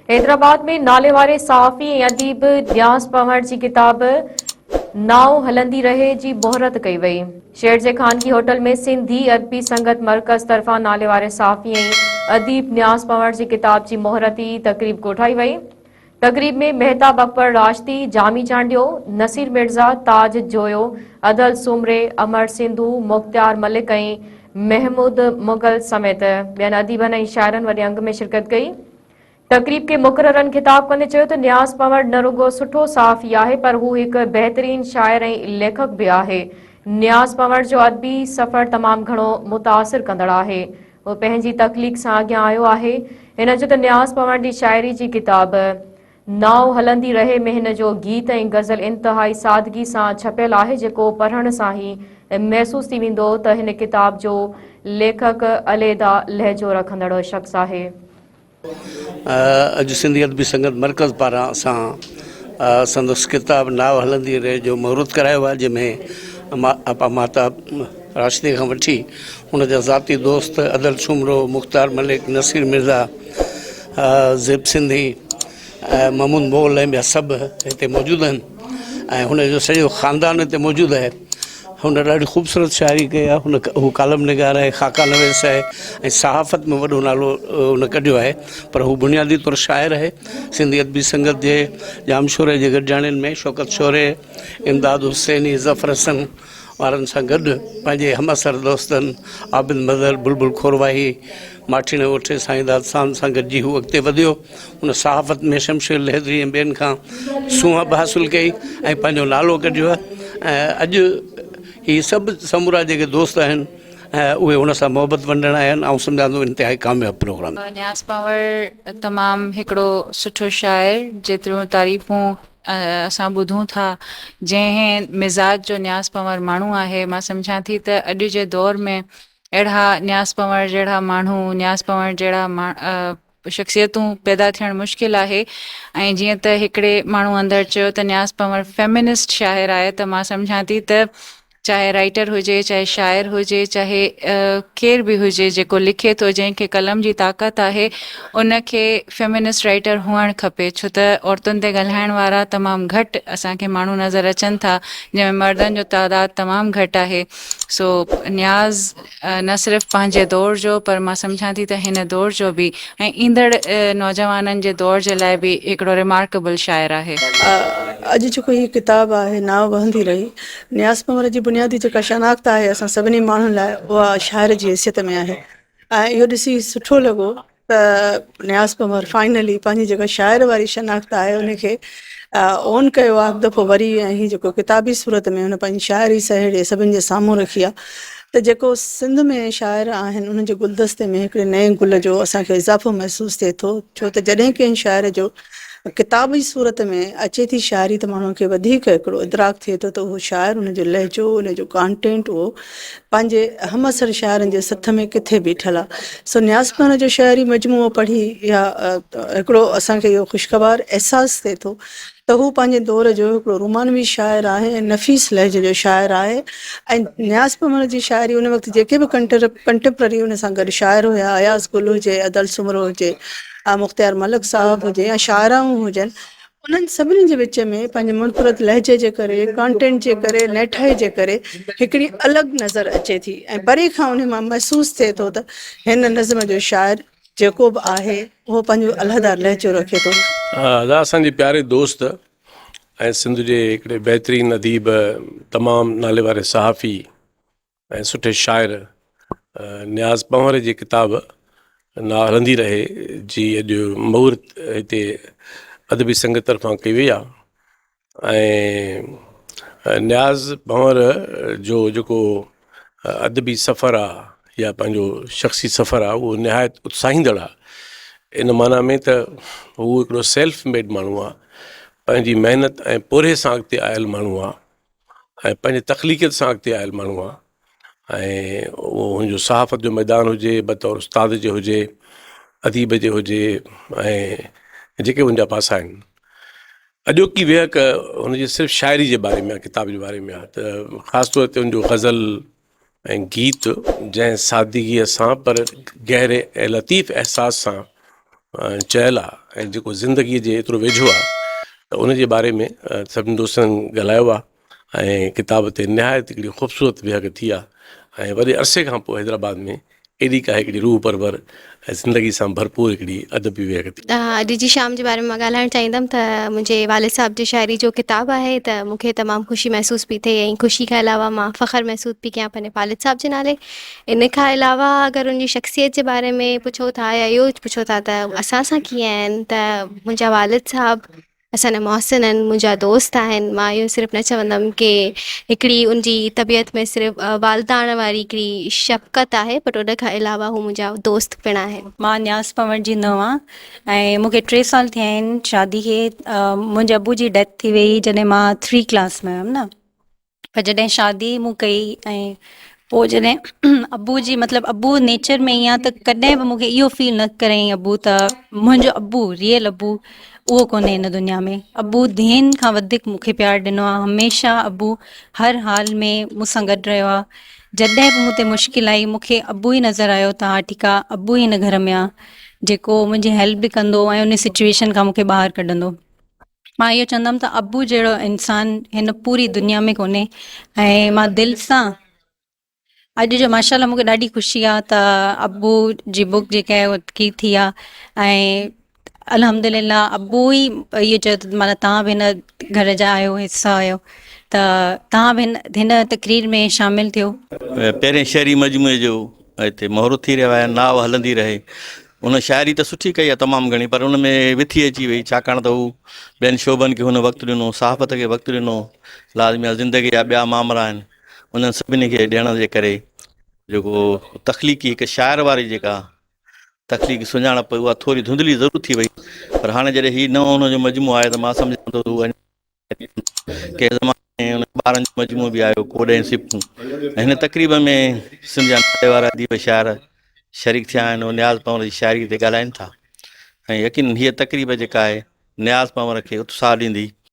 حيدرآباد ۾ ناليواري صحافي ۽ اديب نياز پنهور جي ڪتاب نانء هلندي رهي جي مهورت ڪئي وئي. شهر جي خانگي هوٽل ۾ سنڌي ادبي سنگت مرڪز طرفان ناليواري صحافي ۽ اديب نياز پنهور جي ڪتاب جي مهورتي تقريب ڪوٺائي وئي. تقريب ۾ مهتاب اڪبر راشدي، جامي چانڊيو، نصير مرزا، تاج جويو، ادل سومري، امر سنڌو، مختيار ملڪ ۽ محمود مغل سميت ٻين اديبن ۽ شاعرن وڏي انگ ۾ شرڪت ڪئي. تقريب کي مقررن خطاب ڪندي چيو ته نياز پنهور نه رڳو سٺو صحافي آهي پر هو هڪ بهترين شاعر ۽ ليکڪ به آهي. نياز پنهور جو ادبي سفر تمام گهڻو متاثر ڪندڙ آهي. هو پنهنجي تخليق سان اڳيان آيو آهي. هن چيو ته نياز پنهور جي شاعري جي ڪتاب نانء هلندي رهي ۾ هن جو گيت ۽ غزل انتهائي سادگي سان ڇپيل آهي جيڪو پڙهڻ سان ئي محسوس ٿي ويندو ته هن ڪتاب جو ليکڪ عليحده لهجو رکندڙ شخص آهي. اڄ سنڌي ادبي سنگت مرڪز پاران اسان سندس ڪتاب ناو هلندي رهي جو مهورت ڪرايو آهي جنهن ۾ آپا مهتاب راشدي کان وٺي ان جا ذاتي دوست ادل سومرو، مختار ملڪ، نصير مرزا، زيب سنڌي، محمود مغل ۽ ٻيا سڀ هتي موجود آهن ۽ هن جو سڄو خاندان هتي موجود آهي. هن ڏاڍي خوبصورت شاعري ڪئي آهي. هن هو ڪالم نگار آهي، خاڪا نويس آهي ۽ صحافت ۾ وڏو نالو هن ڪڍيو آهي پر هو بنيادي طور شاعر آهي. سنڌي ادبي سنگت جي ڄامشوري جي گڏجاڻين ۾ شوڪت شوري، امداد حسيني، ظفر حسن وارن سان گڏ پنهنجي همعصر دوستن عابد مظهر، بلبل کورواهي، ماٺيڻي اوٺي، سائينداد ساند سان گڏجي هو اڳتي وڌيو. هن صحافت ۾ شمشير الحيدري ۽ ٻين کان سونهن به حاصل ڪئي ۽ پنهنجو نالو ڪڍيو ۽ اڄ هي سڀ سمورا جيڪي دوست آهن اهي هن سان محبت ونڊڻ آيا آهن. آئون سمجهان ٿو انتهائي ڪامياب پروگرام. نياز پنهور تمام هڪڙو سٺو شاعر جيتريون تعريفون اسان ٻڌون ٿا جنهن مزاج جو نياز پنهور ماڻهو آهي مان سمجهان ٿي ته اڄ جي دور ۾ اهڙا نياز پنهور جهڙا ماڻهو نياز پنهور جهڙا شخصيتون پيدا ٿيڻ مشڪل آهي ۽ جيئن ته هڪڙي ماڻهو اندر چيو ته نياز پنهور فيمنسٽ شاعر آهي ته مان سمجهان ٿي ته چاهي رائيٽر هجي چاهي شاعر هجي چاهي ڪير به هجي جيڪو لکي ٿو جنهن کي قلم جي طاقت آهي ان کي فيمنسٽ رائيٽر هئڻ کپي ڇو ته عورتن تي ڳالهائڻ وارا تمام گهٽ اسان کي ماڻهو نظر اچن ٿا جنهن ۾ مردن جو تعداد تمام گهٽ آهي سو نياز نه صرف پنهنجي دور جو پر مان سمجهان ٿي ته هن دور جو به ۽ ايندڙ نوجوانن جي دور جي لاء به هڪڙو ريمارڪيبل شاعر آهي. اڄ جيڪو هي ڪتاب آهي ناو وهندي رهي نياز پنهور جي بنيادي جيڪا شناخت آهي اسان سڀني ماڻهن لاء اها شاعر جي حيثيت ۾ آهي ۽ اهو ڏسي سٺو لڳو ته نياز پنهور فائنلي پنهنجي جيڪا شاعر واري شناخت آهي ان کي اون ڪيو آهي هڪ دفعو وري ۽ هي جيڪو ڪتابي صورت ۾ هن پنهنجي شاعري سهيڙي سڀن جي سامهون رکي آهي ته جيڪو سنڌ ۾ شاعر آهن انهن جي گلدستي ۾ هڪڙي نئين گل جو اسان کي اضافو محسوس ٿئي ٿو ڇو ته جڏهن ڪنهن شاعر جو ڪتابي صورت ۾ اچي ٿي شاعري ته ماڻهو کي وڌيڪ هڪڙو ادراڪ ٿئي ٿو ته اهو شاعر ان جو لهجو ان جو ڪانٽينٽ اهو پنهنجي همعصر شاعرن جي سٿ ۾ ڪٿي بيٺل آ. سو نياز پنهور جو شعري مجموعو پڙهي اها هڪڙو اسان کي اهو خوشگوار احساس ٿئي ٿو ته هو پنهنجي دور جو هڪڙو رومانوي شاعر آهي ۽ نفيس لهجي جو شاعر آهي ۽ نياز پنهور جي شاعري ان وقت جيڪي به ڪنٽمپرري ان سان گڏ شاعر هيا اياز گل هجي ادل سومرو هجي مختيار ملڪ صاحب هجي يا شاعرائون هجن انهن سڀني جي وچ ۾ پنهنجي منفرد لهجي جي ڪري، ڪانٽينٽ جي ڪري، نهٺائي جي ڪري هڪڙي الڳ نظر اچي ٿي ۽ پري کان انهي مان محسوس ٿئي ٿو ته هن نظم جو شاعر جيڪو به آهي اهو پنهنجو علحده لهجو رکي ٿو. ادا اسان جي پياري دوست ۽ سنڌ جي هڪڙي بهترين اديب تمام نالي واري صحافي ۽ سٺي شاعر نياز پنهور جي ڪتاب نا هلندي رهي جي اڄ مهورت هتي ادبي سنگت طرفان ڪئي وئي آهي ۽ نياز پنهور جو جيڪو ادبي سفر آهي يا پنهنجو شخصي سفر آهي اهو نهايت اتساهيندڙ آهي ان معنيٰ ۾ ته هو هڪڙو سيلف ميڊ ماڻهو آهي پنهنجي محنت ۽ پورهيي سان اڳتي آيل ماڻهو آهي ۽ پنهنجي تخليقيت سان اڳتي آيل ماڻهو آهي ۽ اهو هن جو صحافت جو ميدان هجي بطور استاد جي هجي اديب جي هجي ۽ جيڪي به هن جا پاسا آهن اڄوڪي ويهڪ هن جي صرف شاعري جي باري ۾ آهي ڪتاب جي باري ۾ آهي ته خاص طور تي هن جو غزل ۽ گيت جنهن سادگيء سان پر گهري ۽ لطيف احساس سان. چيل آ ۽ جيڪو زندگيء جي ايترو ويجهو آ ته ان جي باري ۾ سڀني دوستن ڳالهايو آ ۽ ڪتاب تي نهايت هڪڙي خوبصورت ويهڪ ٿي آ ۽ وڏي عرصي کان پوء حيدرآباد ۾ ايڏي ڪا هڪڙي روح پرور ۽ زندگي سان ڀرپور هڪڙي ادبي ويهڪ ٿي. اڄ جي شام جي باري ۾ مان ڳالهائڻ چاهيندم ته منهنجي والد صاحب جي شاعري جو ڪتاب آهي ته مون کي تمام خوشي محسوس پئي ٿئي ۽ خوشي کان علاوه مان فخر محسوس پئي ڪيان پنهنجي والد صاحب جي نالي ان کان علاوه اگر ان جي شخصيت جي باري ۾ پڇو ٿا يا اهو پڇو ٿا ته اسان سان ڪيئن آهن ته منهنجا والد صاحب اسان جا محسن آهن منهنجا دوست آهن مان اهو صرف نه چوندم ڪي هڪڙي ان جي طبيعت ۾ صرف والداڻ واري هڪڙي شفقت آهي بٽ ان کان علاوه هو منهنجا دوست پڻ آهن. مان نياز پنور جي نونهن آهيان ۽ مون کي ٽي سال ٿيا آهن شادي کي منهنجي ابو جي ڊيٿ ٿي وئي جڏهن مان ٿري ڪلاس ۾ هيم نه پر جڏهن شادي مون ڪئي ۽ پوء جڏهن ابو جي مطلب ابو نيچر ۾ ائين آ ته ڪڏهن به مون کي اهو فيل نه ڪرائين ابو ته منهنجو ابو ريئل ابو اهو ڪونهي هن دنيا ۾ ابو ڌين کان وڌيڪ مون کي پيار ڏنو آ هميشه ابو هر حال ۾ مون سان گڏ رهيو آ جڏهن به مون تي مشڪل آئي مون کي ابو ئي نظر آيو ته ها ٺيڪ آ ابو ئي هن گهر ۾ آ جيڪو منهنجي هيلپ به ڪندو ۽ ان سچويشن کان مون کي ٻاهر ڪڍندو. مان اهو چوندم ته ابو جهڙو انسان هن پوري دنيا ۾ ڪونهي ۽ مان دل سان اڄ جو ماشاء الله مونکي ڏاڍي خوشي آ ته ابو جي بڪ جيڪا آهي اها ٺيڪ ٿي آ ۽ الحمد لله ابو ئي اهو چيو ته معنيٰ توهان به هن گهر جا آهيو حصا آهيو ته توهان به هن هن تقرير ۾ شامل ٿيو. پهرين شعري مجموعي جو هتي مهورت ٿي رهيو آهي ناو هلندي رهي ان شاعري ته سٺي ڪئي آهي تمام گهڻي پر ان ۾ وٿي اچي وئي ڇاڪاڻ ته هو ٻين شعبن کي هن وقت ڏنو صحافت کي وقت ڏنو لازمي آهي زندگي جا ٻيا مامرا آهن انهن سڀني کي ڏيڻ جي ڪري جيڪو تخليقي هڪ شاعر واري جيڪا تخليقي سڃاڻپ اها ٿوري ڌنڌلي ضرور ٿي وئي پر هاڻي جڏهن هي نئون هن جو مجموعو آهي ته مان سمجهان ٿو ته هو ڪنهن زماني ۾ انهن ٻارن جو مجموعو به آيو ڪوڏ ۽ سپون ۽ هن تقريب ۾ سنڌ جا نالي وارا اديب شاعر شريڪ ٿيا آهن اهي نياز پنهور جي شاعري تي ڳالهائين ٿا ۽ يقينن هيء تقريب جيڪا آهي نياز پنهور کي اتساهه ڏيندي.